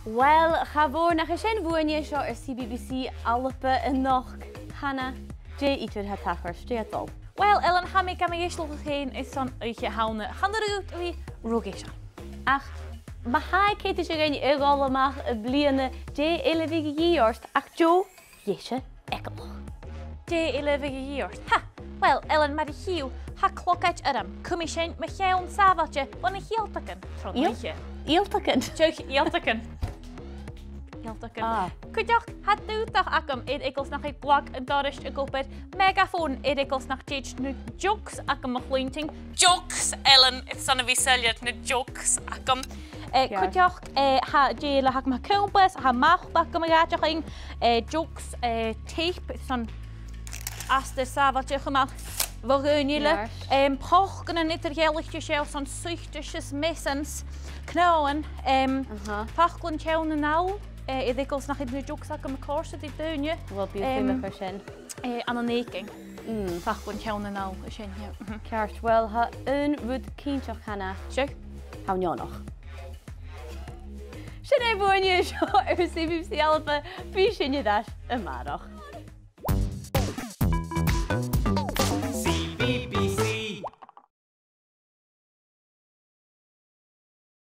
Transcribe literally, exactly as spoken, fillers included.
Uill, cha mhòr nach e sin bhuainne seo air C B B C Alba a-nochd. Hannah, dè idir tha tachairt, dè tha dol? Uill, Ellen, tha mi gam dheisealachadh fhèin airson Oidhche Shamhna. Chan urrainn dhut a bhith ro dheiseil. Ach ma tha cead againn a dhol a-mach am-bliadhna, dè eile a bhiodh a dhìth ort ach deagh dheise eagalach. Dè eile a bhiodh a dhìth ort? Ha! Uill, Ellen, mar a chì thu, tha clogaid orm. Cumaidh sin mo cheann sàbhailte bho na h-ialtagan tron Ial-, oidhche. Ialtagan? Seadh, ialtagan. Ialtagan. Ah. Cuideachd, tha dùdach agam air eagal 's nach eil glag an dorais ag obair, megaphone air eagal 's nach tèid na jokes agam a chluinntinn. Jokes, Ellen, is ann a bhios soilleir na jokes agam. Eh, Ceart. Cuideachd, eh, tha, dè eile th' agam, tha compass, tha map agam a dh'fhaicinn, eh, jokes, eh, tape, is ann astar sàbhailte a chumail bho dhaoine eile. Ceart. Em, pocannan eadar-dhealaichte, 's e sin suiteis is measan 's cnothan, em, Aha. faclan teann a-nall, eh, air eagal 's nach eil na jokes agam a' còrdadh ri daoine. Uill, bidh Em, feum air sin. Eh, ann an èiginn. Mm. Faclan teann a-nall, sin, yeah. Mhm. Ceart, uill, tha aon rud cinnteach, Hannah. Seadh? Tha thu neònach. Sin e bhuainne seo air C B B C Alba, bidh sinn air ais a-màireach.